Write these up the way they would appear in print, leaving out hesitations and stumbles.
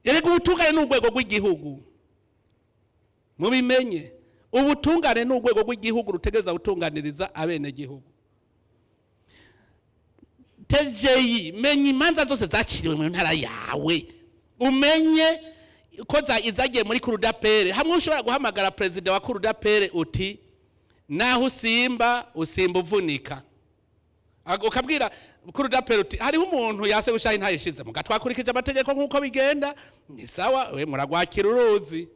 Erega ubutungane ni urwego rw'igihugu, mubimenye. Ubutungane ni urwego rw'igihugu rutegereza gutunganiriza abenegihugu. TGI, menya imanza zose zaciriwe mu ntara yawe, umenye ko izagiye muri cour d'appel. Hamwe ushobora guhamagara perezida wa cour d'appel uti naho usimba usimba uvunika, ukabwira cour d'appel uti hariho umuntu yase gushaha intayishize, muga twakurikije amategeko nk'uko bigenda, ni sawa, we muragwakira uruzi.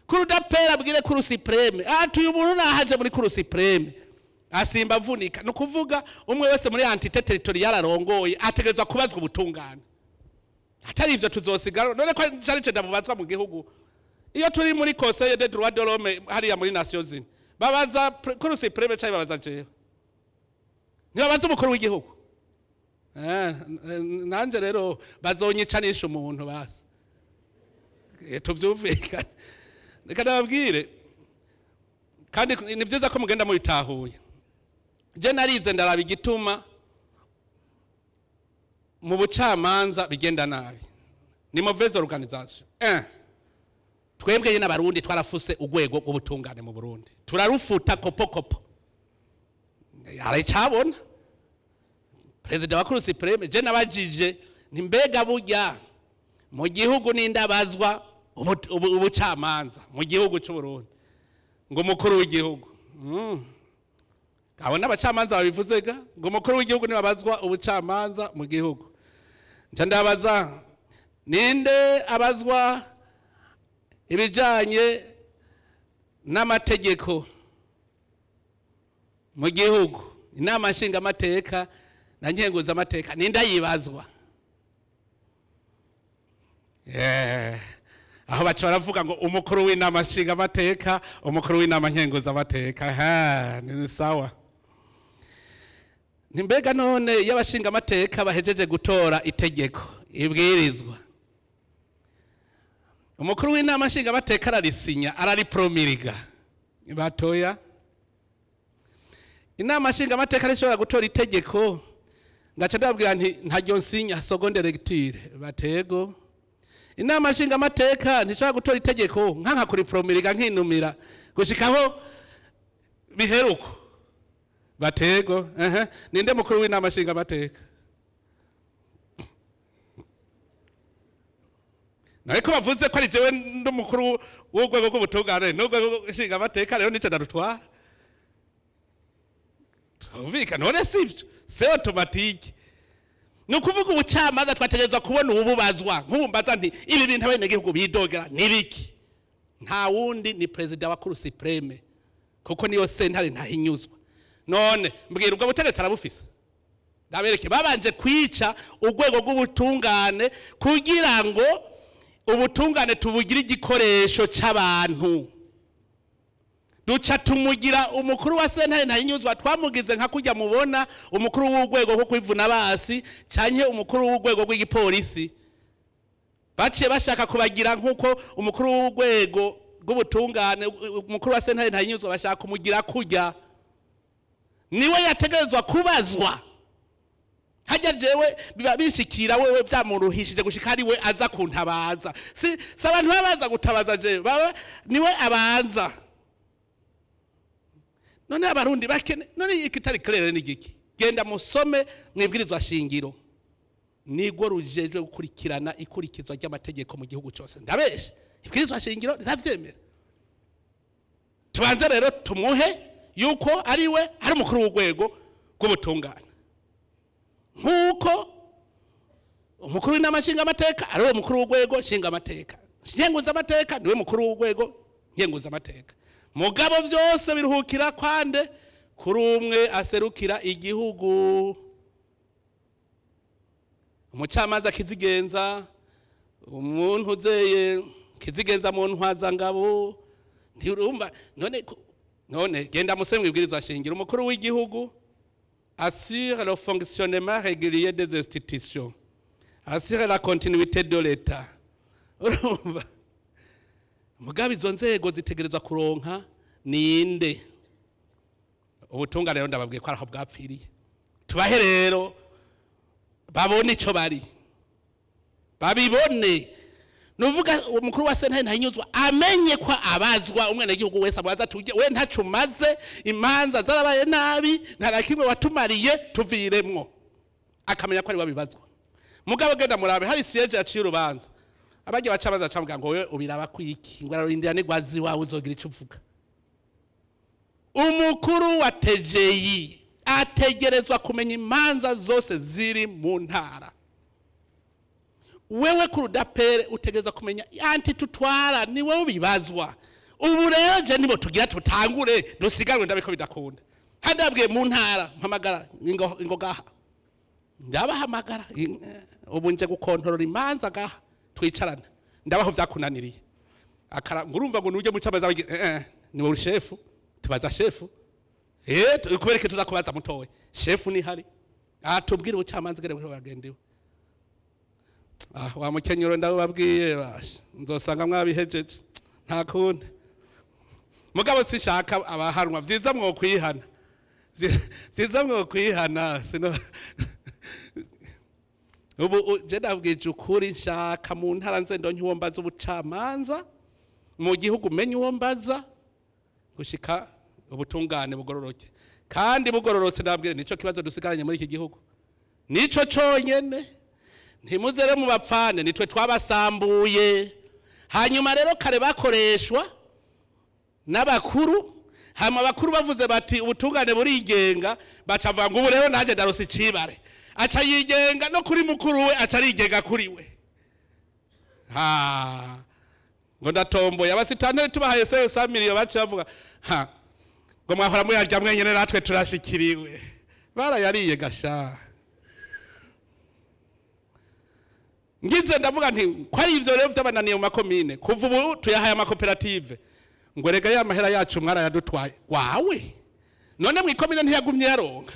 Cour d'appel abwire cour suprême ati uyu muntu nahaje muri cour suprême asimba avunika. Ni ukuvuga umwe wese muri entité territoriale arongoye ategerezwa kubazwa ubutungane, atari ivyo tuzosigara. None ko cari ndamubazwa mu gihugu, iyo turi muri Conseil des droits de l'homme hariya muri Nations Unies, babaza cour suprême canke babaza jewe? Ntibabaza umukuru w'igihugu. Nanje rero bazonyicanisha umuntu basi. Tuvyumvikane. Reka ndababwire, kandi ni vyiza ko mugenda mubitahuye. Je narize, ndaraba igituma mu bucamanza bigenda nabi, ni mauvaise organisation. Twebwe nyine Abarundi twarafuse urwego rw'ubutungane mu Burundi, turarufuta kopo kopo. Aracabona perezida wa cour suprême. Je nabajije nti mbega burya mu gihugu nindabazwa ubucamanza mu gihugu cy'u Burundi? Ngo umukuru w'igihugu. Abo n'abacamanza babivuze ga, ngo umukuru w'igihugu niwe abazwa ubucamanza mu gihugu. Nca ndabaza: ninde abazwa ibijanye n'amategeko mu gihugu, inama nshingamateka na nkenguzamateka, ninde ayibazwa? Aho baca baravuga ngo umukuru w'inama nshingamateka, umukuru w'inama nkenguzamateka. Ha, ni sawa. Ni mbega none iyo abashingamateka bahejeje gutora itegeko, ibwirizwa, umukuru w'inama nshingamateka ararisinya, araripromulga? Batoya. Inama nshingamateka rishobora gutora itegeko, ngaca ndababwira nti ntaryo nsinya seconde lecture. Batego. Inama nshingamateka ntishobora gutora itegeko nkanka kuripromulga, nkinumira gushikaho biheruko? Batego. Ehe, ninde mukuru w'inama nshingamateka? Nariko bavuze ko ari jewe n'umukuru w'urwego rw'ubutungane n'urwego nshingamateka, rero nico ndarutwara. Tumvikana none, sivyo? C'est automatique. Ni ukuvuga ubucamanza twategerezwa kubona ububazwa. Nk'ubu mbaza nti ibi bintu abenegihugu bidogera ni biki? Nta wundi, ni perezida wa cour suprême, kuko niyo sentare ntahinyuzwa. None mbwira, ubwo butegetsi arabufise? Ndabereke, babanje kwica urwego rw'ubutungane kugira ngo ubutungane tubugire igikoresho c'abantu, duca tumugira umukuru wa sentare ntahinyuzwa. Twamugize nka kujya mubona umukuru w'urwego rwo kwivuna basi canke umukuru w'urwego rw'igipolisi. Baciye bashaka kubagira nk'uko umukuru w'urwego rw'ubutungane, umukuru wa sentare ntahinyuzwa, bashaka kumugira kujya niwe yategerezwa kubazwa. Hajya jewe biba bishikira wewe byamuruhishije gushika ari we aza kuntabaza. Si abantu baba baza gutabaza jewe, baba niwe abanza. None Abarundi bakene, none ikitari clair ni giki? Genda musome mwibwirizwa shingiro, nigwo rujejwe gukurikirana ikurikizwa ry'amategeko mu gihugu cyose. Ndabeshe? Ibwirizwa shingiro riravyemera. Tubanze rero tumuhe yuko ari we ari umukuru w'urwego rw'ubutungane, nk'uko umukuru w'inama nshingamateka ari we mukuru w'urwego nshingamateka, nkenguzamateka niwe mukuru w'urwego nkenguzamateka. Mugabo byose biruhukira kwande? Kuri umwe aserukira igihugu, umucamanza kizigenza, umuntu uzeye kizigenza mu ntwazangabo. Ntirumva none? None genda musome mwibwirizwa shingiro: umukuru w'igihugu assure le fonctionnement régulier des institutions, assure la continuité de l'État. Urumva, mugabo izo nzego zitegerezwa kuronka ninde? Ubutungane rero ndababwiye ko araho bwapfiriye. Tubahe rero babone ico bari, babibone. Nuvuga umukuru wa sentare ntahinyuzwa amenye ko abazwa umwenegihugu wese abaza tujye we ntaco umaze, imanza zarabaye nabi, nta na kimwe watumariye, tuviremwo, akamenya ko ari wabibazwa. Mugabo genda murabe hari siège yaciye urubanza, abagiye bacabaza camuga ngo wewe ubiraba kwiki, ngo ararindira nigwazi wawe uzogira ico uvuga. Umukuru wa TGI ategerezwa kumenya imanza zose ziri mu ntara. Wewe cour d'appel utegerezwa kumenya anti tutwara, ni wewe ubibazwa. Ubu rero je nibo tugira tutangure dusiganwe, ndabiko bidakunda. Handabwiye mu ntara mpamagara ingo, ingo gaha ndabahamagara, ubu nje gukontorora imanza gaha twicarana, ndabaho vyakunaniriye. Akara ngurumva ngo nuje mucabaza ni wowe chef, tubaza chef, kubereke tuza kubaza mutowe chef ni hari atubwira ubucamanza gere bagendewe. Wa mukenyero ndababwiye basha nzosanga mwabihejeje nta kundi. Mugabo sishaka abahanwa, vyiza mwo kwihana, vyiza mwo kwihana sino. Ubu je ndabwije ukuri, nshaka mu ntara nze ndonke uwo mbaza ubucamanza, mu gihugu menye uwo mbaza, gushika ubutungane bugororoke. Kandi bugororotse ndabwire nico kibazo dusigaranye muri iki gihugu, nico conyene. Ntimuze rero mu bapfane, nitwe twabasambuye. Hanyuma rero kare bakoreshwa n'abakuru, hama abakuru bavuze bati ubutungane burigenga, baca bavuga ngo ubu rero nanjye ndaronse icibare, aca yigenga no kuri mukuru we, aca arigenga kuri we. Ha ngo ndatomboye abasitanteri tubahaye 500 millions, baca bavuga ha ngo mwahora muyarya mwenyene natwe turashikiriwe. Barayariye gasha. Ngize ndavuga nti ko ari ivyo rero vyabananiye mu makomine, kuva ubu tuyahaye amakoperative. Ngo rega ya mahera yacu mwarayadutwaye wawe, none mw'ikomine ntiyagumye yaronka,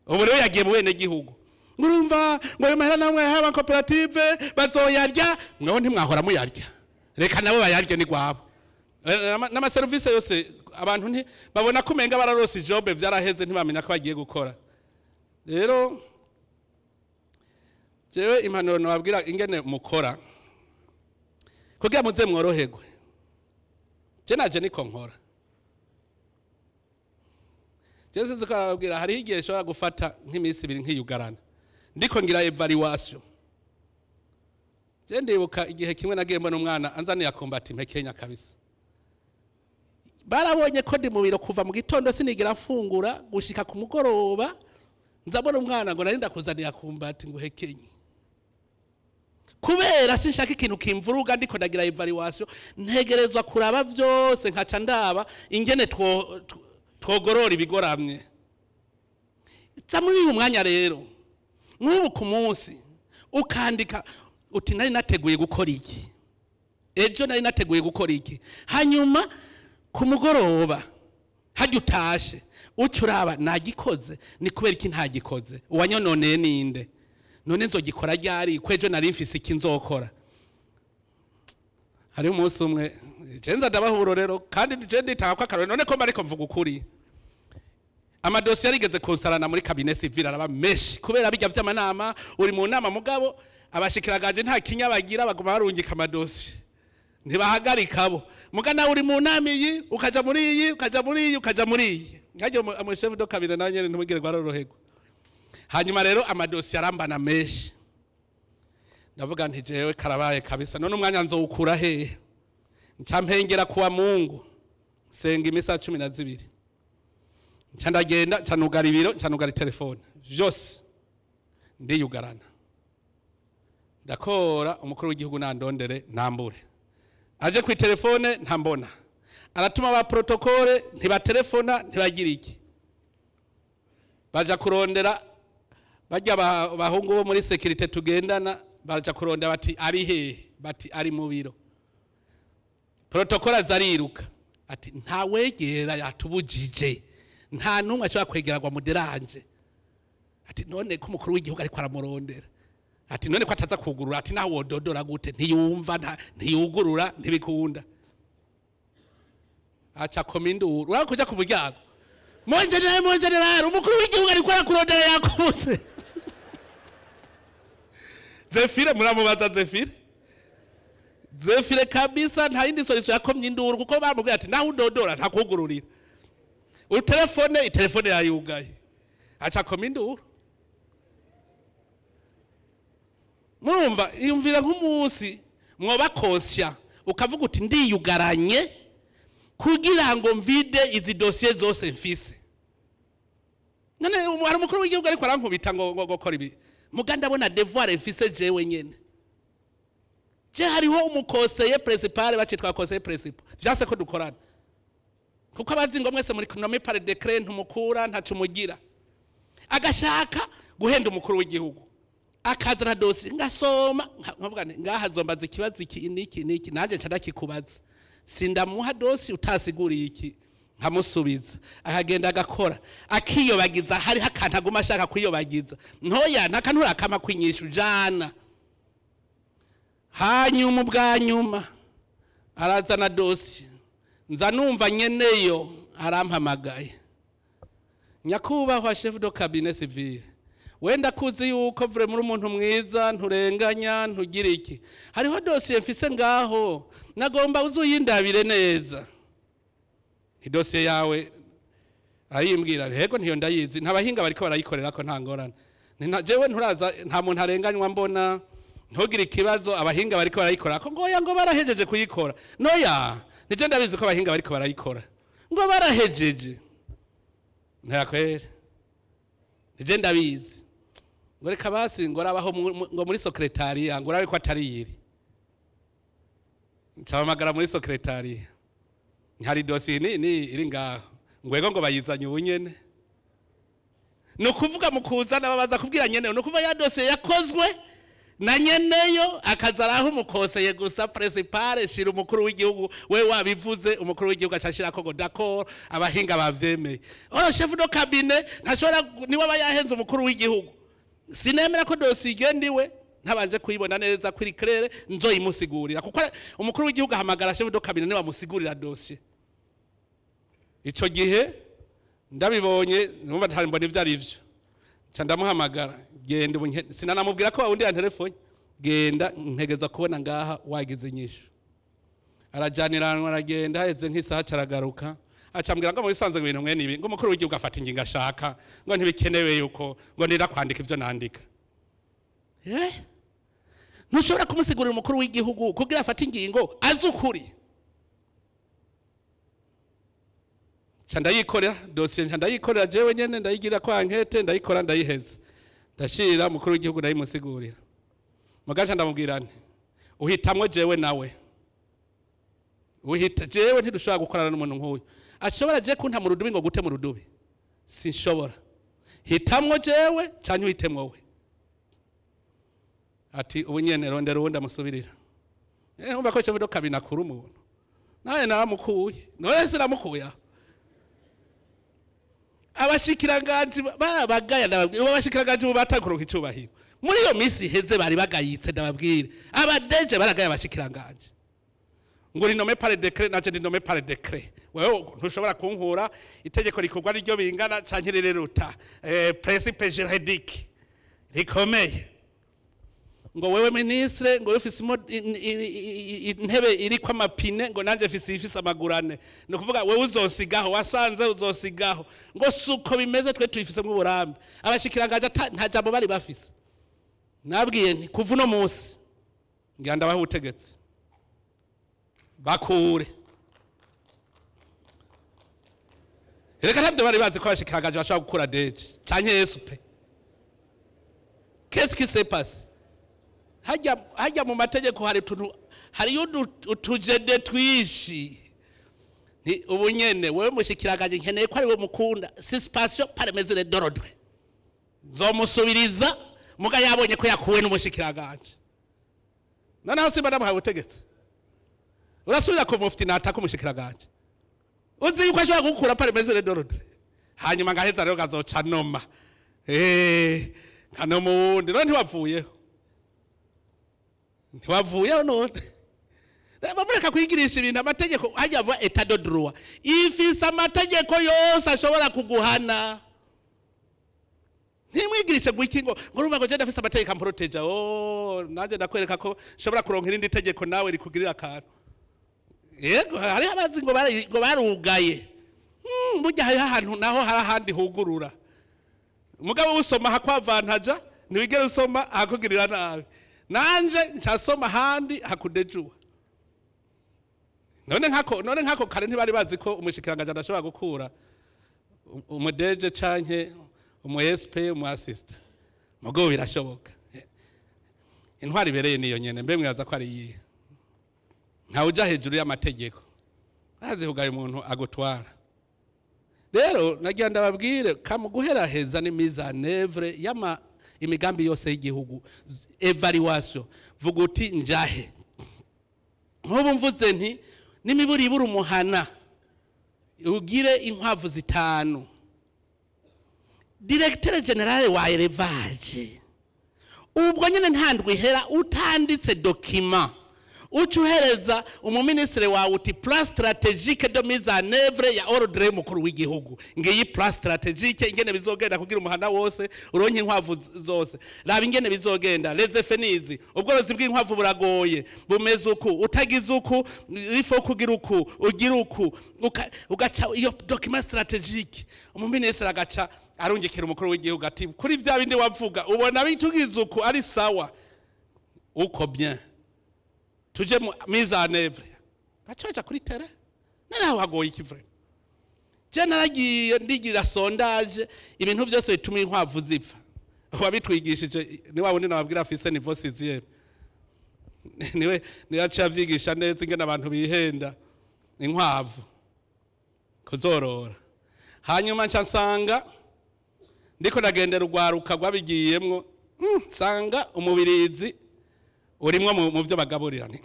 ubu rero yagiye mu bene gihugu. Ngurumva ngo ayo mahera namwe yahaye amakoperative bazoyarya, mweho ntimwahora muyarya, reka nabo bayarye ni gwabo. N'amaserivisi yose abantu nti babona ko umenga bararose ijobe vyaraheze, ntibamenya ko bagiye gukora. Rero jewe impanuro nababwira ingene mukora kugira muze mworoherwe, je naje niko nkora. Je sinzi ko arababwira, hariho igihe nshobora gufata nk'iminsi 2 nkiyugarana ndiko ngira évaluation. Je ndibuka igihe kimwe nagiye mbona umwana anzaniye akumbati mpekenya kabisa. Barabonye ko ndi mu biro kuva mu gitondo sinigira mfungura gushika ku mugoroba, nzabona umwana ngo nari ndakuzaniye akumbati ngo uhekenye. Kubera sinshaka ikintu kimvuruga ndiko ndagira évaluation, ntegerezwa kuraba vyose nkaca ndaba ingene twogorora ibigoramye. Za muri uyu mwanya rero nk'ubu ku munsi ukandika uti nari nateguye gukora iki ejo, nari nateguye gukora iki. Hanyuma ku mugoroba hajya utashe uca uraba nagikoze, ni kubera iki ntagikoze, uwanyononeye ninde, none nzogikora ryari, ko ejo nari mfise iki nzokora. Hari umunsi umwe je nza ndabaha uburorero, kandi je nditanga ko akarorero, none ko mba ariko mvuga ukuri. Amadosiye yarigeze kunsarana muri cabinet civil araba menshi kubera bijya vy'amanama. Uri mu nama mugabo abashikiragaje nta kinya bagira, baguma barungika amadosiye ntibahagarika bo. Muga nawe uri mu nama iyi, ukaja muri iyi, ukaja muri iyi, ukaja muri iyi, nkaje mu chef de cabinet nawe nyene ntimugire ngo aroroherwa. Hanyuma rero amadosiye arambana menshi, ndavuga nti jewe karabaye kabisa, none umwanya nzowukura hehe? Nca mpengera kuwa Mungu senga imisa 12, nca ndagenda, nca nugara ibiro, nca nugara telefone vyose, ndiyugarana, ndakora. Umukuru w'igihugu nandondere nambure, aje ku telefone ntambona, aratuma ba protocole ntibatelefona ntibagira iki, baja kurondera bajya bahungu bo muri sécurité tugendana, baja kurondera bati ari hehe, bati ari mu biro. Protocole azariruka ati ntawegera yatubujije, nta numwe ashobora kwegera ngo amuderanje. Ati none ko umukuru w'igihugu ariko aramurondera, ati none ko ataza kugurura, ati nawe wododora gute, ntiyumva, ntiyugurura, ntibikunda. Aca koma induru urabona kuja ku muryango: "Mon général, mon général, umukuru w'igihugu ariko arakurondera yakubutse." Zefire muramubaza, Zefire Zefire kabisa nta yindi solution, yakomye induru kuko bamubwiye ati naho udodora ntakugururira, utelefone itelefone yayugaye, aca akoma induru. Murumva, yumvira nk'umunsi mwoba kosya ukavuga uti ndiyugaranye kugira ngo mvide izi dosiye zose mfise. None hari umukuru w'igihugu ariko arankubita ngo gukora ibi, muga ndabona devoir mfise jewe nyene. Je hariho umu conseiller principal bacitwa conseiller principal, vyase ko dukorana kuko abazi ngo mwese muri nommé par décret, ntumukura ntacumugira, agashaka guhenda umukuru w'igihugu akazana dossier ngasoma, nkavuga nti ngaha zombaza ikibazo iki niki niki, nanje nca ndakikubaza, sindamuha dossier utasiguriye iki, nkamusubiza, akagenda agakora akiyobagiza. Hariho akantu aguma ashaka kwiyobagiza, ntoya ntakantu urakama kwinyisha ujana. Hanyuma ubwa nyuma arazana dossier, nza numva nyeneyo arampamagaye: "Nyakubahwa chef de cabinet civil, wenda kuzi yuko vure muri umuntu mwiza, nturenganya, ntugira iki, hariho dosiye mfise ngaho nagomba uzuyindabire neza." Idosiye yawe ayimbwira, hego ntiyo ndayizi, ntabahinga bariko barayikorera ko nta ngorane. Jewe nturaza, nta muntu arenganywa mbona, ntugire ikibazo, abahinga bariko barayikora ko. Ngoya, ngo barahejeje kuyikora. Noya nije ndabizi ko abahinga bariko barayikora, ngo barahejeje. Ntakwere nije ndabizi. Ngo reka basi, ngo rabaho ngo muri secrétariat, ngo urabe ko atari yiri. Ncabamagara muri secrétariat, hari dosiye ni iri ngaho. Ngwego, ngo bayizanye ubu nyene. Ni ukuvuga mu kuzana babaza kubwira nyeneyo, ni ukuvuga ya dosiye yakozwe na nyeneyo, akaza araho umu conseiller gusa principal, shira umukuru w'igihugu we wabivuze, umukuru w'igihugu acashirako ngo d'accord, abahinga bavyemeye. Oh, chef de cabinet ntashobora, niwe aba yahenze umukuru w'igihugu. Sinemera ko dosiye igenda iwe ntabanje kuyibona neza kuri claire, nzoyimusigurira, kuko umukuru w'igihugu ahamagara chef de cabinet niwe amusigurira dosiye. Ico gihe ndabibonye, numva ntari mbona ivyo ari vyo, nca ndamuhamagara: "Genda ubu." Sinanamubwira ko wundi yantelefone. "Genda, ntegeza kubona ngaha wagize inyishu." Arajaniranwa, aragenda, haheze nk'isaha caragaruka, acambwira ngo mu bisanzwe ibintu mwene ibi, ngo umukuru w'igihugu afata ingingo ashaka, ngo ntibikenewe yuko ngo nira kwandika ivyo nandika. Ntushobora kumusigurira umukuru w'igihugu kugira afate ingingo azi ukuri. Nca ndayikorera dosiye, nca ndayikorera jewe nyene, ndayigira kwa enquête, ndayikora, ndayiheza, ndashira umukuru w'igihugu, ndayimusigurira. Mugaca ndamubwira nti uhitamwo jewe nawe uhita jewe, ntidushobora gukorana n'umuntu nk'uyu ashobora je kunta mu rudubi, ngo gute mu rudubi, sinshobora. Hitamwo jewe canke uhitemwo we. Ati ubu nyene rondera uwundi amusubirira. Umva ko chef de cabinet akura umuntu, naye naramukuye, none sinamukuye aho. Abashikiranganji barabagaya, ndababwira, ubu abashikiranganji ubu batakuronka icubahiro. Muri iyo minsi iheze bari bagayitse, ndababwira, aba DG baragaya abashikiranganji, ngo uri nommé par décret, naje ndi nommé par décret, wewe ntushobora kunkura, itegeko rikorwa niryo bingana canke rireruta, principe juridique rikomeye. Ngo wewe ministre, ngo ufise intebe iriko amapine, ngo nanje mfise ifise amagurane, ni ukuvuga wewe uzosigaho, wasanze uzosigaho. Ngo suko bimeze, twe tuyifisemo uburambe. Abashikiranganje nta jambo bari bafise. Nabwiye nti kuva uno munsi ngira ndabaha ubutegetsi, bakure. Reka ntabyo bari bazi ko abashikiranganje bashobora gukura DG canke SP. Qu'est-ce qui s'est passé? Hajya hajya mu mategeko hari utuntu, hariyo utujede twishi. Ni ubu nyene wewe mushikiranganje nkeneye ko ari we mukunda, suspension par mesure d'ordre, nzomusubiriza muga yabonye ko yakuwe n'umushikiranganje. Noneho simba ndamuhaye ubutegetsi, urasubira ku mufti nataka umushikiranganje uzi yuko ashobora gukura par mesure d'ordre, hanyuma ngaheza rero ngazoca noma nkanoma uwundi. None ntiwavuyeho, ntiwavuyeho. None bamureka kwigirisha ibintu amategeko. Hajya avuga état de droit ifise amategeko yose ashobora kuguhana. Ntimwigirishe gwiki ngo urumva ngo je ndafise amategeko amproteja. Oh, nanje ndakwereka ko nshobora kuronka irindi tegeko nawe rikugirira akantu. Yego, hariho abazi ngo barugaye. Burya hariho ahantu naho hari ahandi hugurura. Mugabo usoma hakwavantaja, ntiwigera usoma ahakugirira nabi. Nanje ncasoma ahandi hakudejuwa. None nkako kare ntibari bazi ko umushikiranganje adashobora gukura umu DG canke umu SP, umu assistant. Mugabo birashoboka. Intwari ibereye niyo nyene. Mbe mwibaza ko ari iyihe? Ntawe uja hejuru y'amategeko. Azihugaye umuntu agutwara. Rero nagira ndababwire kamu guheraheza ni mise en œuvre yama imigambi yose y'igihugu, évaluation. Vuga uti njahe? Nk'ubu mvuze nti n'imiburiburi umuhana ugire inkwavu 5, directeur général wa élevage ubwo nyine ntandwi ihera utanditse document uca uhereza umuminisitiri wawe uti plan stratégique de mise en œuvre ya ordre y'umukuru w'igihugu, ngiyi plan stratégique ingene bizogenda kugira umuhana wose uronke inkwavu zose. Raba ingene bizogenda, les effets nizi, ubworozi bw'inkwavu buragoye, bumeze uku, utagize uku ifo kugira uku, ugira uku. Ugaca iyo document stratégique, umuminisitiri agaca arungikira umukuru w'igihugu ati kuri bya bindi wavuga ubona bitugize uku ari sawa uko, bien, tuje mu mise en œuvre. Baca baja kuri terrain. Naraho hagoye iki vraiment? Je naragiye ndigirira sondage ibintu byose bituma inkwavu zipfa. Wabitwigishije ni wa wundi nababwira afise niveau 6e, niwe yaciye avyigisha neza ingene abantu bihenda inkwavu kuzorora. Hanyuma nca nsanga ndiko ndagendera urwaruka rwabigiyemwo, nsanga umubirizi urimwo mu byo bagaburira. Nti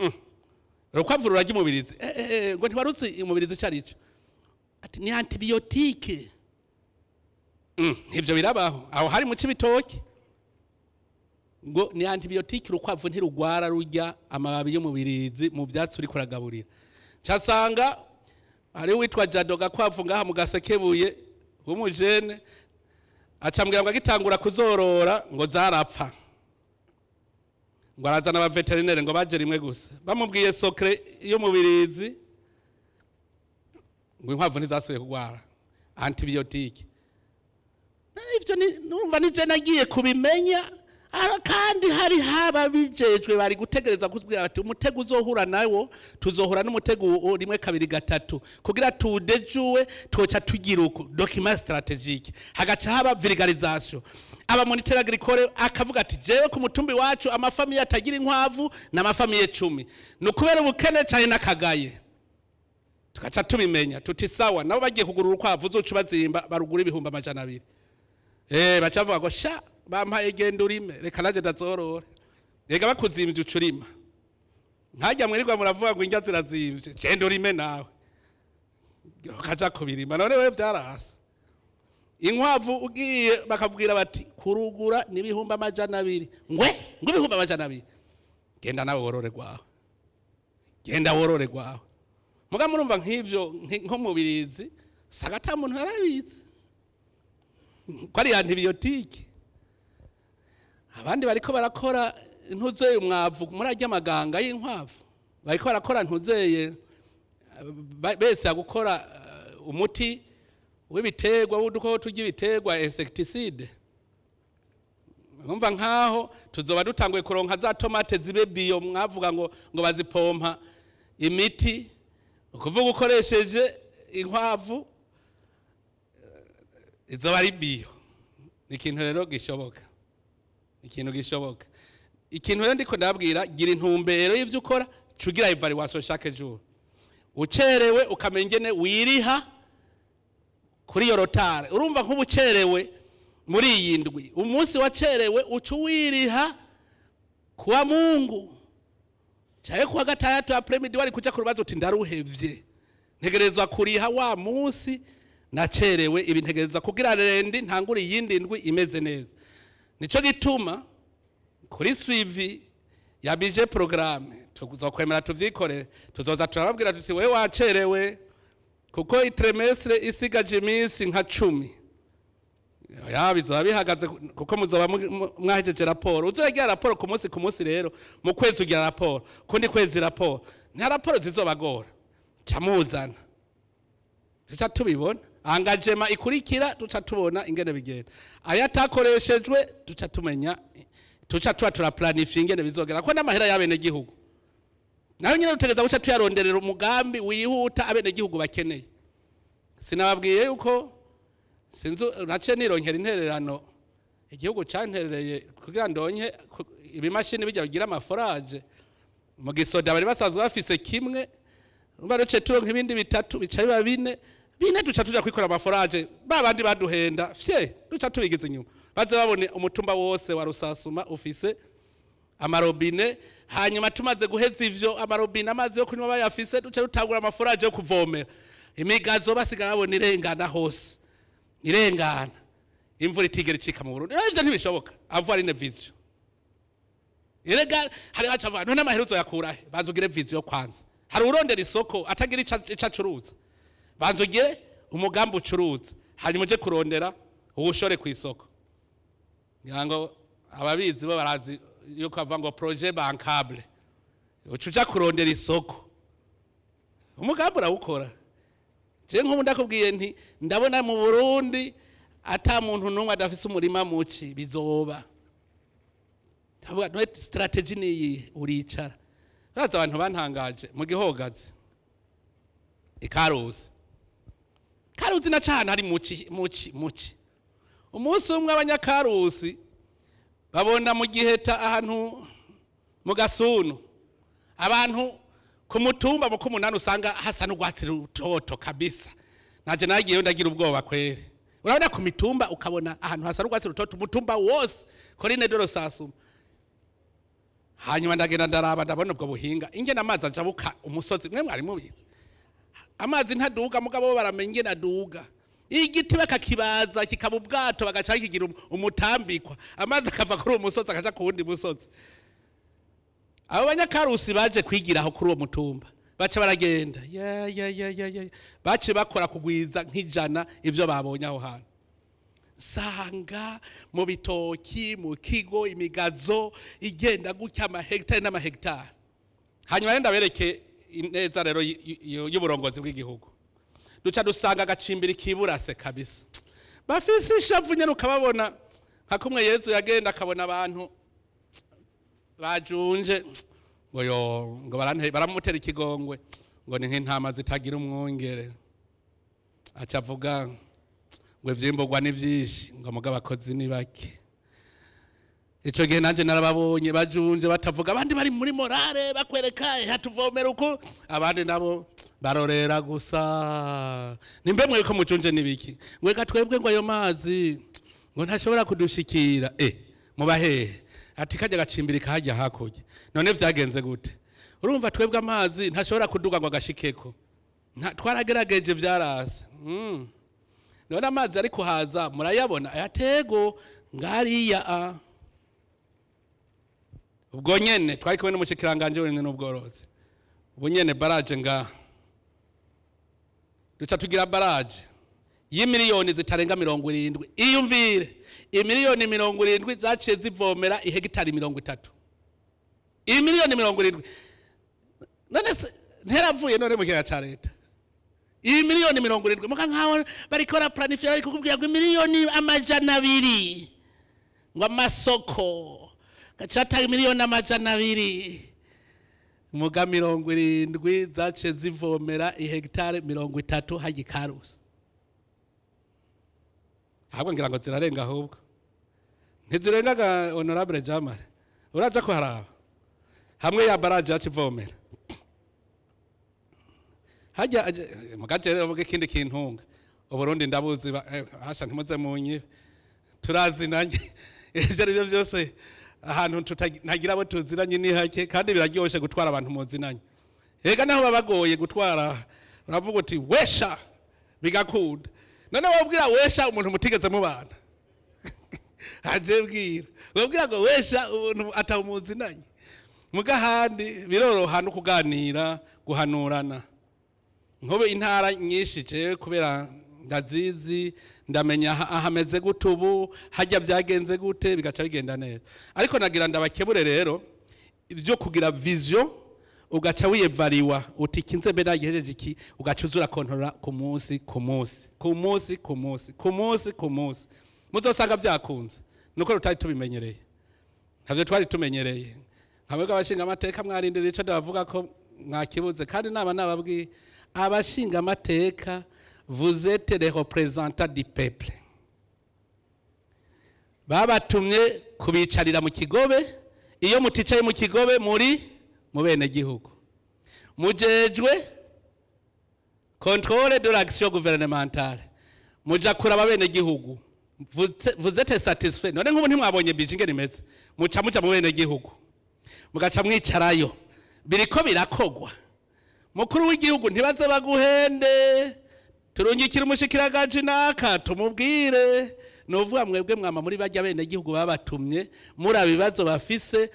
urukwavu rurarya umubirizi? Ngo ntiwarutse umubirizi ico arico? Ati ni antibiotique. Ivyo birabaho aho hari mu Cibitoki. Ngo ni antibiotique, urukwavu ntirugwara rurya amababi y'umubirizi mu vyatsi uriko uragaburira. Casanga hari witwa Jado Gakwavu ngaha mu Gasekebuye w'umujene, acambwira ngo agitangura kuzorora ngo zarapfa, ngo arazana abaveterinere, ngo baje rimwe gusa, bamubwiye secret y'umubirizi ngo inkwavu ntizasubiye kurwara, antibiotique. Ivyo numva nije nagiye kubimenya. Kandi hari haba bijejwe bari gutegereza kutubwira bati umutego uzohura nawo, tuzohura n'umutego rimwe, kabiri, gatatu, kugira tudejuwe twoca tugira uku, document stratégique, hagaca haba vulgarisation. Aba moniteur agricole akavuga ati jewe ku mutumbi wacu ama familles atagira inkwavu n'ama familles 10, ni ukubera ubukene cyane n'akagaye. Tugaca tubimenya tuti sawa, nabo bagiye kugura urukwavu uzoca bazimba barugura 200,000. Bacavuga ngo sha bampaye genda urime, reka naje ndazorora. Reka bakuzimvye uca urima. Nkajya mwirirwa muravuga ngo indya zirazimvye, genda urime nawe ukaja kubirima. None wewe vyarasa inkwavu ugiye bakabwira bati kurugura n'200,000, ngwe ngo 200,000, genda nawe worore gwawe, genda worore gwawe. Muga murumva nk'ivyo nko mubirizi usanga ata muntu yarabizi ko ari antibiotique. Abandi bariko barakora ntuzeye umwavu muri arya maganga y'inkwavu, bariko barakora ntuzeye bese gukora umuti w'ibiterwa w'udukoko turya ibiterwa, insecticide. Numva nkaho tuzoba dutanguye kuronka za tomate zibe bio mwavuga ngo bazipompa imiti. Ukuvuga ukoresheje inkwavu izoba ari bio. Ni ikintu rero gishoboka, ikintu gishoboka. Ikintu rero ndiko ndabwira, gira intumbero y'ivyo ukora, cugira évaluation chaque jour. Ucerewe ukamenya ingene wiriha kuri iyo retard. Urumva nk'ubucerewe muri iyi ndwi, umunsi wacerewe uca wiriha kuwa Mungu cyaye kuwa gatandatu après-midi wari kuja ku rubazo, uti ndaruhevye, ntegerezwa kuriha wa munsi nacerewe ibi, ntegerezwa kugira lundi ntangure iyindi ndwi imeze neza. Nico gituma kuri suivi ya budget programme tuzokwemera tuvyikorere, tuzoza turababwira tuti wewe wacerewe kuko i trimestre isigaje iminsi nka 10. Ya bizoba bihagaze kuko muzoba mwahejeje raporo. Uzoragira raporo ku munsi ku munsi rero, mu kwezi ugira raporo, kundi kwezi raporo. Nta raporo zizobagora. Camuzana. Tuca tubibona. Engagement ikurikira tuca tubona ingene bigenda. Ayatakoreshejwe tuca tumenya, tuca tuba turaplanify ingene bizogera ko n'amahera y'abene gihugu. Nayo nyine dutegereza guca tuyaronderera umugambi wihuta abene gihugu bakeneye. Sinababwiye yuko sinzi nace nironkera intererano igihugu canterereye kugira ndonke ibimashini bijya bigira amaforage mu gisoda bari basanzwe bafise kimwe, urumva duce turonka ibindi bitatu bica biba bine bine, duca tuja kwikora amaforage ba bandi baduhenda fye, duca tubigize inyuma baze babone umutumba wose wa Rusasuma ufise amarobine. Hanyuma tumaze guheza ivyo amarobine, amazi yo kunywa bayafise, duca dutangura amaforage yo kuvomera imigazo, basigara babona irengana hose, irengana imvura itigera icika mu Burundi. Ivyo ntibishoboka, avoir une vision. Erega hari baca bavuga none amahera uzoyakura he? Banza ugire vision kwanza. Hari urondera isoko atagira ico acuruza. Banza ugire umugambi ucuruza, hanyuma uje kurondera uwushore ku isoko. Ngira ngo ababizi bo barazi yuko bavuga ngo projet bankable, uca uja kurondera isoko, umugambi urawukora. Je nk'ubu ndakubwiye nti ndabona mu Burundi ata muntu n'umwe adafise umurima muci, bizoba. Ndavuga none strategy niyi, uricara. Uraza abantu bantangaje mu Gihogazi, ikaruzi Karuzi na cana hari muci muci muci. Umunsi umwe abanyakarusi babona mu Giheta ahantu mu Gasunu, abantu ku mutumba mu kumunani usanga hasa n'urwatsi rutoto kabisa. Naje nagiyeyo ndagira ubwoba kwere. Urabona ku mitumba ukabona ahantu hasa n'urwatsi rutoto umutumba wose Colline de Rusasuma. Hanyuma ndagenda ndaraba, ndabona ubwo buhinga ingene amazi ajabuka umusozi. Mwe mwari mubizi, amazi ntaduga, mugabo bo baramenya ingene aduga. Igiti bakakibaza kikaba ubwato, bagaca kigira umutambikwa, amazi akava kuri uwo musozi akaja ku wundi musozi. Abo banyakarusi baje kwigiraho kuri uwo mutumba, baca baragenda ya ya ya ya ya, bace bakora kugwiza nk'ijana ivyo babonye aho hantu. Sanga mu bitoki, mu kigo, imigazo igenda gutya, amahegitari n'amahegitari. Hanyuma rero ndabereke ineza rero y'uburongozi bw'igihugu. Duca dusanga agacimbiri kiburase kabisa, bafise ishavu nyene, ukababona nka kumwe Yezu yagenda akabona abantu bajunje ngo yo ngo baramutera ikigongwe ngo ni nk'intama zitagira umwungere. Aca avuga ngo ivyimburwa ni vyinshi, ngo mugabo abakozi ni bake. Ico gihe nanje narababonye bajunje batavuga, abandi bari muri morale bakwereka hatuvomera uko, abandi nabo barorera gusa. Nimbe mwe ko mujunje nibiki? Mweka twebwe ngo ayo mazi ngo ntashobora kudushikira. Mubahehe? Ati kajya gacimbiri kahajya hakurya. None vyagenze gute? Urumva twebwe amazi ntashobora kuduga ngo agashikeko, twaragerageje vyarase. None amazi ari kuhaza murayabona? Ayatego ngariya a. Ubwo nyene twari kumwe n'umushikiranganje wenyene n'ubworozi, ubu nyene baraje ngaha, duca tugira baraje y'imiliyoni zitarenga 70. Iyumvire, imiliyoni 70 zaciye zivomera ihegitari 30. Imiliyoni 70 none se nteravuye none mu kigega ca leta? Iyi miliyoni 70 muga nkaho bariko baraplanifya, bari kukubwira ngo imiliyoni 200 ngo amasoko gaca miliyoni 200, muga 70 zaciye zivomera ihegitari 30 hajya Ikarusi. Ahubwo ngira ngo zirarenga, ahubwo ntizirengaga. Honorable Jamare, uraja kuharaba hamwe ya baraje yacivomera hajya mugace. Rero vuga ikindi kintunga Uburundi ndabuzi hasha ntimuze munyibe, turazinanye. Ivyo ari byo byose ahantu ntagira abo tuziranye ni hake, kandi biraryoshe gutwara abantu muzinanye. Ega naho babagoye gutwara, uravuga uti wesha bigakunda. None wabwira wesha umuntu mutigeze mubana? Aje bwira, wabwira ngo wesha umuntu atawumuzinanye? Mugahandi biroroha no kuganira, guhanurana. Nkobe intara nyinshi jewe kubera Ndazizi, ndamenya ahameze gute ubu, hajya byagenze gute, bigaca bigenda neza. Ariko nagira ndabakebure rero ibyo kugira vision, ugaca wiyevariwa uti kinze mbe nagihejeje iki, ugaca uzura kontorora ku munsi ku munsi ku munsi ku munsi ku munsi ku munsi, muzosanga byakunze. Nuko rutari tubimenyereye, ntabyo twari tumenyereye. Nkamwe abashinga amateka mwarindira ico ndabavuga ko mwakibuze, kandi naba nababwiye abashinga amateka, vous êtes les représentants du peuple. Babatumye kubicarira mu kigobe. Iyo muticaye mu kigobe muri mu bene gihugu, mujejwe contrôle de l'action gouvernementale, muja kuraba bene gihugu. Vous êtes satisfait? None nk'ubu ntimwabonye budget ingene imeze? Muca muja mu bene gihugu, mugaca mwicarayo, biriko birakogwa. Mukuru w'igihugu, ntibaze baguhende, turungikira umushikiragaji naka tumubwire. Nuvuga mwebwe mwama muri bajya bene gihugu babatumye, muri abibazo bafise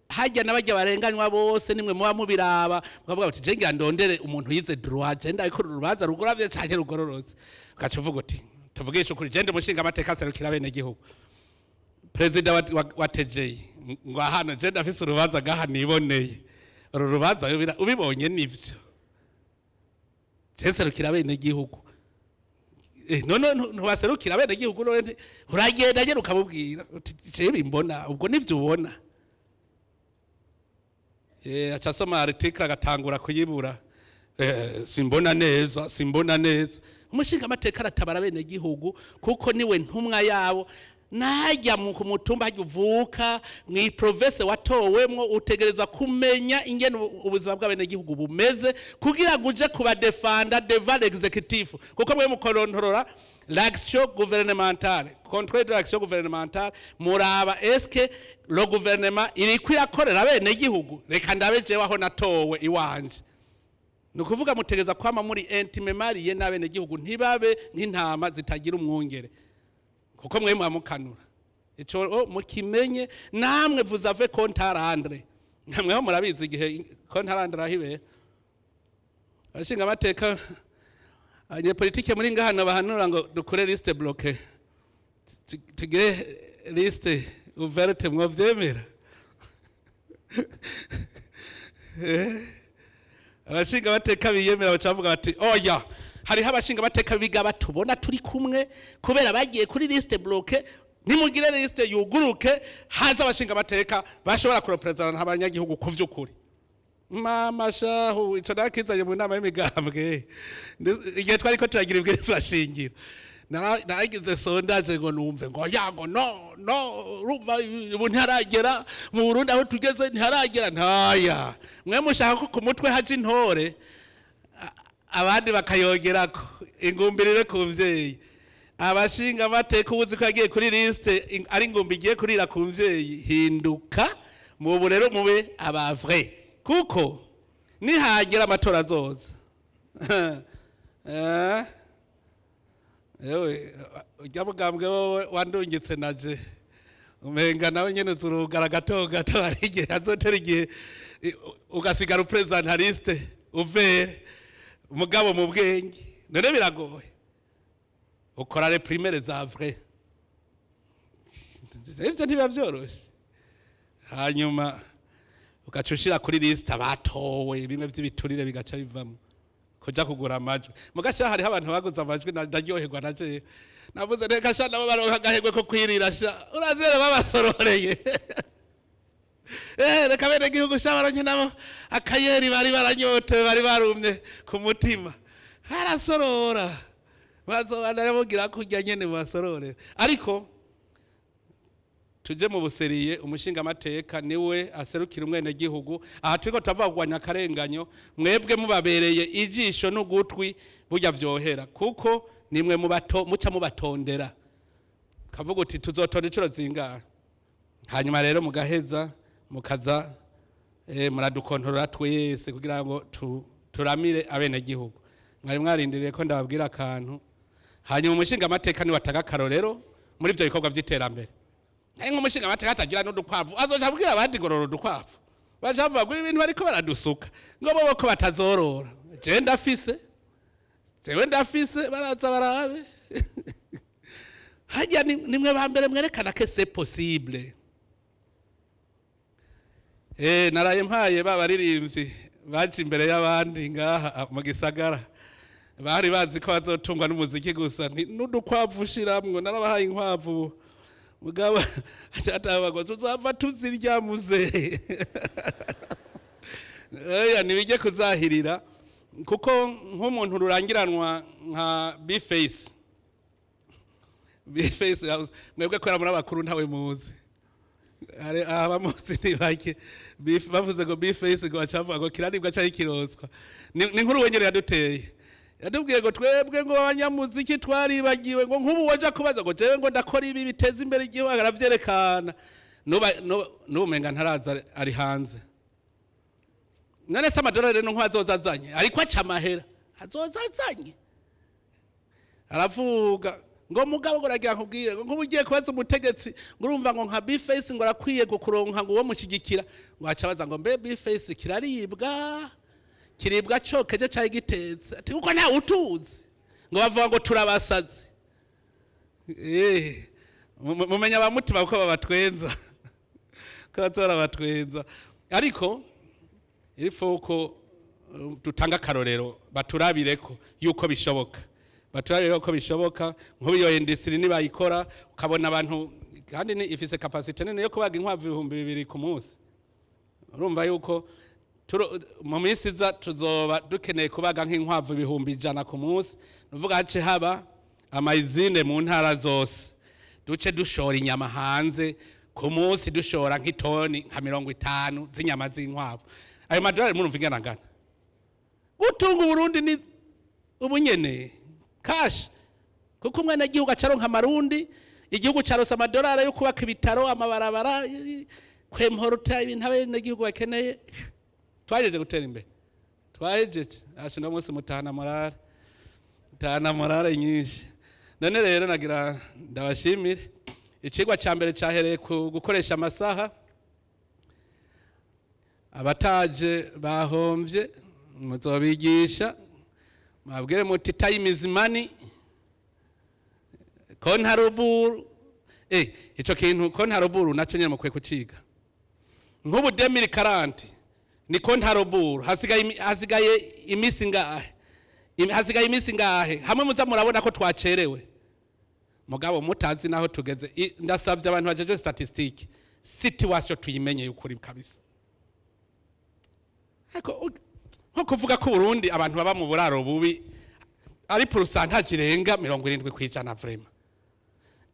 hajya n'abajya barenganywa bose, nimwe muba mubiraba, mukavuga bati: "Je ngira ndondere umuntu yize droit, je ndabikora urubanza rugoravye canke rugororotse." Ugaca uvuga uti: "Tuvugishe ukuri, je ndi umushinga amateka aserukira bene gihugu, perezida wa TGI, ngo hano je ndafise urubanza gaha niboneye uru rubanza." Ubibonye nivyo, je nserukira bene gihugu. None ntubaserukira bene gihugu? None uragenda nyene ukamubwira uti: "Je bimbona ubwo nivyo ubona." Aca asoma article, agatangura kuyibura. Simbona neza, simbona neza. Umushinga amateka aratabara bene gihugu kuko niwe ntumwa yabo. Najya mu ku mutumba hajya uvuka, mu province watowemwo, utegerezwa kumenya ingene ubuzima bw'abenegihugu bumeze kugira ngo uje kubadefanda devant l'exécutif, kuko mwe mukorontorora l'action gouvernementale, contrôle de l'action gouvernementale. Muraba est-ce que le gouvernement iriko irakorera abenegihugu? Reka ndabe jewe aho natowe iwanje. Ni ukuvuga mutegeza kwama muri intimement lié n'abenegihugu, ntibabe nk'intama zitagira umwungere, kuko mwe mwamukanura. Ico mukimenye namwe, vous avez compte à rendre. Namweho murabizi igihe compte à rendre aho ibera. Abashinga amateka, abanyepolitike muri ngahano bahanura ngo dukore liste bloquée, tugire liste ouverte, mwovyemera? Abashinga amateka biyemera baca bavuga bati: "Oya." Hariho abashinga amateka biga batubona turi kumwe kubera bagiye kuri liste bloquée. Nimugire liste yuguruke, haza abashinga amateka bashobora kurepresenta abanyagihugu ku vy'ukuri. Mama shahu, ico nakizanye mu nama y'imigambwe igihe twariko turagira ibwirizwa shingiro. Nagize sondage ngo numve ngo ya, ngo no no, urumva ubu ntiharagera mu Burundi, aho tugeze ntiharagera. Ntaya mwe mushaka ko ku mutwe haje intore, abandi bakayongerako ingumbirire ku mvyeyi. Abashinga amateka, ubuzi ko yagiye kuri liste ari ingumbi igiye kurira ku mvyeyi. Hinduka mubu rero, mube aba vrai, kuko nihagera amatora azoza. Ewe ujya mugambwe wowe wandungitse naje, umenga nawe nyene uzurugara gato gato. Hari igihe azotera igihe ugasigara upresenta liste ouverte, mugabo mu bwenge. None biragoye, ukora les primaires za vrai, ivyo ntibiba vyoroshe. Hanyuma ugaca ushira kuri liste abatowe, bimwe vy'ibiturire bigaca bivamo kuja kugura amajwi. Mugasha hariho abantu baguze amajwi, ndaryoherwa naje. Navuze reka sha nabo baronka agahegwe ko kwirira sha, urazere babasororeye. Reka bene gihugu sha baronke nabo akayeri bari baranyotewe, bari barumye ku mutima. Harasorora, bazobana bagira kurya nyene basorore. Ariko tuje mu buseriye. Umushinga amateka niwe aserukira umwene gihugu. Aha turiko turavuga kurwanya akarenganyo. Mwebwe mubabereye ijisho n'ugutwi, burya vyohera, kuko nimwe mubato muca mubatondera, kavuga uti: "Tuzotonda incuro zingahe?" Hanyuma rero mugaheza mukaza muradukontorora twese kugira ngo turamire abenegihugu. Mwari mwarindiriye ko ndababwira akantu. Hanyuma umushinga amateka niwe atanga akarorero muri ivyo bikorwa vy'iterambere. Ari nk'umushinga amateka atagira n'udukwavu, azoca abwira abandi ngo rora udukwavu? Baca bavuga ngo ibintu bariko baradusuka, ngo bo ko batazorora. Je ndafise, Jewe ndafise, baraza barabe. Hajya nimwe ba mbere mwerekana que c'est possible. Naraye mpaye ba baririmbyi baje imbere y'abandi ngaha mu gisagara, bari bazi ko bazotungwa n'umuziki gusa, n'udukwavu ushiramwo. Narabahaye inkwavu, mugabo atabagwa tuzava tuzirya muze. Oya, ntibijye kuzahirira, kuko nk'umuntu rurangiranwa nka B-Face, B-Face mwebwe kubera muri abakuru ntawe muzi, abamuzi ni bake. Bavuze ngo B-Face, ngo bacavuga ngo kiraribwa cyangwa kiroswa. Ni nkuru wenyine yaduteye, yatubwiye ngo twebwe ngo abanyamuziki twaribagiwe, ngo nk'ubu waja kubaza ngo jewe ngo ndakora ibi biteza imbere igihugu, aravyerekana. Nubu umenga ntaraza, ari hanze. None se amadolari no azoza azanye, ariko aca amahera azoza azanye. Aravuga ngo mugabo ngo ragira nkubwire ngo nk'ubu ugiye kubaza umutegetsi ngo urumva ngo nka B-Face ngo arakwiye kuronka ngo uwo mushyigikira, ngo aca abaza ngo mbe B-Face kiraribwa, kiribwa cokeje cyangwa gitetse? Ati kuko ntawe utuzi, ngo bavuga ngo turabasazi. Mumenya abamutima kuko babatwenza, ko baza barabatwenza. Ariko il faut ko dutanga akarorero, baturabireko yuko bishoboka, baturabire ko bishoboka. Nk'ubu iyo industrie nibayikora, ukabona abantu, kandi ni ifise capacité nini yo kubaga inkwavu 2000 ku munsi. Urumva yuko mu minsi iza tuzoba dukeneye kubaga nk'inkwavu 100,000 ku munsi. Nuvuga hace haba ama usines mu ntara zose, duce dushora inyama hanze, ku munsi dushora nk'itoni nka 50 z'inyama z'inkwavu. Ayo madolari murumva ingana ngana gutunga Uburundi ni ubunyene cash, kuko umwana igihugu acaronka amarundi, igihugu carose amadolari yo kubaka ibitaro, amabarabara, kwemporuta ibintu abenegihugu bakeneye. Twahejeje gutera imbere, twahejeje. Asha no munsi mutahana morale, mutahana morale nyinshi. None rero nagira ndabashimire. Icigwa ca mbere cahereye ku gukoresha amasaha. Abataje bahomvye, muzobigisha, mwabwire muti time is money. Compte à rebours, ico kintu compte à rebours naco nyene mukwiye kuciga. Nk'ubu 2040 ni compte à rebours, hasigaye imisi ngahe? Hasigaye imisi ngahe? Hamwe muza murabona ko twacerewe, mugabo mutazi naho tugeze. Ndasavye abantu bajeje statistique, situation tuyimenye y'ukuri kabisa. Ariko nko kuvuga ko Burundi abantu baba mu buraro bubi ari pourcentage irenga 70%, vraiment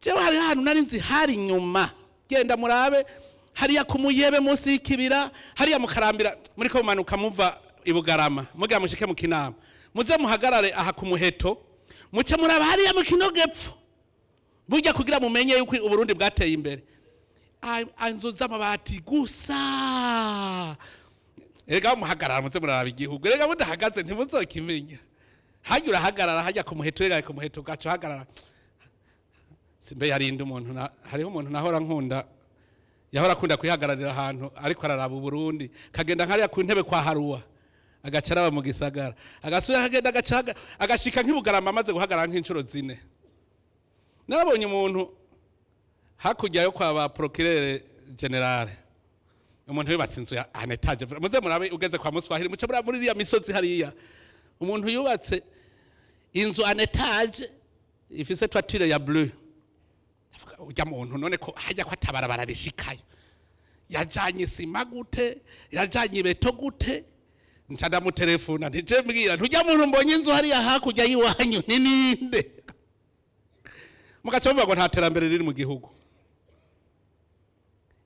jewe hari ahantu nari nzi hari inyuma. Genda murabe hariya ku Muyebe, munsi y'ikibira hariya mu Karambira, muri ko mumanuka muva i Bugarama mugira mushike mu Kinama, muze muhagarare aha ku Muheto, muce muraba hariya mu Kinogepfo burya, kugira mumenye yuko Uburundi bwateye imbere. Inzu z'amabati gusa. Erega muhagarara muze muraraba igihugu, erega mudahagaze ntimuzokimenya. Hajya urahagarara hajya ku Muheto, erega ku Muheto gaco hagarara simbe yarinda umuntu. Hariho umuntu nahora nkunda, yahora akunda kwihagararira ahantu ariko araraba Uburundi, kagenda nkariya ku ntebe kwa Haruwa, agaca araba mu gisagara, agasubira akagenda, agaca agashika nk'ibugarama, amaze guhagarara nk'inshuro zine. Narabonye umuntu hakurya yo kwa ba procureur général, umuntu yubatse inzu ya en étage. Muze murabe ugeze kwa Muswahili, muce muri iriya misozi hariya, umuntu yubatse inzu en étage ifise toiture ya bleu. Ndavuga, urya muntu none ko hajya ko atabarabara rishikayo, yajanye isima gute? Yajanye ibeto gute? Nca ndamutelefona, ntije mbwira ntujya muntu mbonye inzu hariya hakurya y'iwanyu ni ninde? Mugaca muvuga ngo nta terambere riri mu gihugu.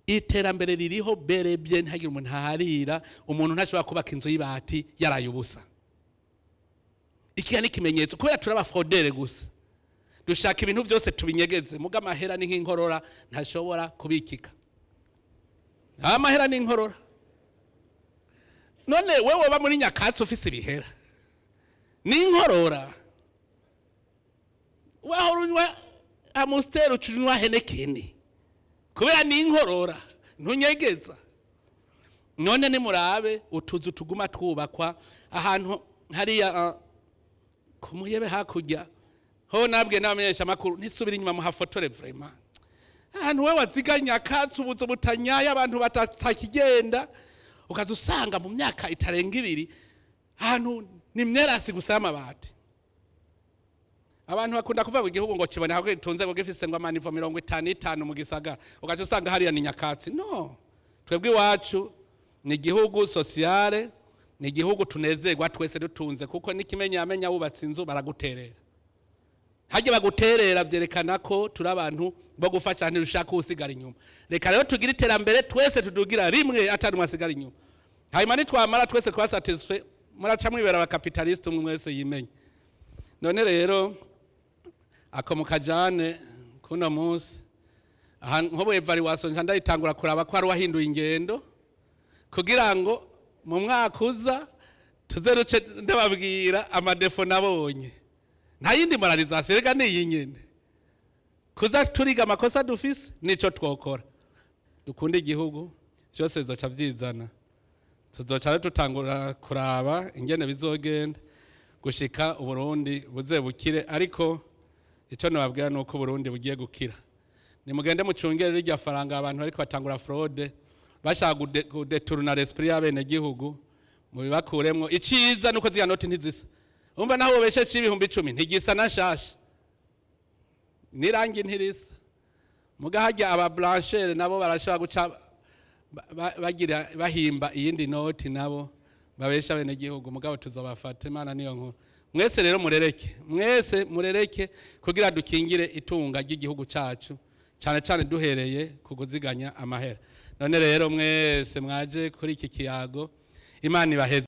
Iterambere ririho berebye, ntihagire umuntu aharira. Umuntu ntashobora kubaka inzu y'ibati yaraye ubusa. Iki ni ikimenyetso, kubera turi aba fraudeurs gusa, dushaka ibintu byose tubinyegeze. Muga amahera ni nk'inkorora, ntashobora kubikika. Amahera ni inkorora. None wewe woba muri nyakatsi ufise ibihera ni inkorora, wahora unywa Amstel, ucunywa Heineken, kubera ni inkorora, ntunyegeza. None nimurabe utuzu tuguma twubakwa ahantu hariya. Ku Muyebe hakurya ho nabwe n'abamenyesha makuru ntisubire inyuma muhafotore vraiment. Ahantu we waziganya akatsi ubuzo butanyaye, abantu batakigenda, ukaza usanga mu myaka itarenga 2 ahantu ni myerasi gusa y'amabati. Abantu bakunda kuvuga ngo igihugu ngo kiboneka ko gitunze, ngo gifise ngo ama niveaux 55 mu gisagara, ugaca usanga hariya ni nyakatsi. No, twebwe iwacu ni igihugu sociale, ni igihugu tunezerwa twese dutunze, kuko n'ikimenyamenya wubatse inzu baraguterera. Hajya baguterera vyerekana ko turi abantu bo gufasha, ntirushaka usigara inyuma. Reka rero tugire iterambere twese, tudugira rimwe atari asigara inyuma. Hanyuma nitwamara twese kuba satisfait, muraca mwibera aba capitalistes, umwe wese yimenye. None rero ako mukajane kuno munsi aha nkobo évaluation nca ndayitangura kuraba ko ari wahinduye ingendo, kugira ngo mu mwaka uza tuze ruce ndababwira ama défauts nabonye. Nta yindi moralisation, reka ni iyi nyene, kuza turiga amakosa dufise nico twokora. Dukunde igihugu, byose bizoca vyizana. Tuzoca rero tutangura kuraba ingene bizogenda gushika Uburundi buze bukire. Ariko icyo nababwira ni uko Uburundi bugiye gukira. Nimugende mucungere rirya faranga. Abantu bariko batangura fraude, bashaka kudétourner l'esprit y'abenegihugu, mubibakuremwo. Iciza nuko ziriya noti ntizisa. Umva, naho wobeshe 10,000 ntigisa na nshasha, n'irangi ntirisa. Muga harya aba blancheurs nabo barashobora guca bagira bahimba iyindi noti, nabo babesha abenegihugu. Mugabo tuzobafata, Imana niyo nkuru. Mwese rero murereke, mwese murereke, kugira dukingire itunga ry'igihugu cacu, cyane cyane duhereye ku kuziganya amahera. None rero mwese mwaje kuri iki kiyago, Imana ibaheze.